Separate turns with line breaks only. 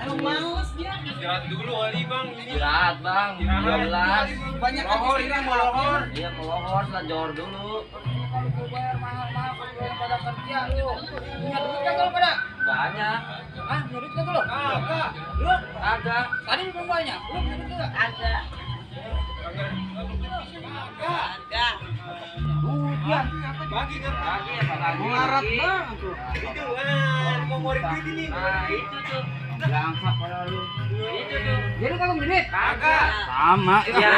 Emang males dia.
Istirahat dulu kali bang.
Istirahat bang, 12.
Banyak
Lohor ini mau lohor.
Iya mau lohor lah, johor dulu.
Kalau gue bayar mahal-mahal kalau yang pada kerja lu. Punya duit kan kalau pada?
Banyak.
Ah, punya duit kan lu?
Kagak.
Lu?
Agak.
Tadi lu banyak. Lu punya duit enggak?
Agak.
Agak. Hujan.
Bagi kan?
Lagi apa lagi?
Melarat banget tuh.
Itu mau ngorek duit ini.
Nah itu tuh.
Berangkat pada lu.
Itu tuh.
Jadi kagak punya duit?
Kagak.
Sama.
Ya.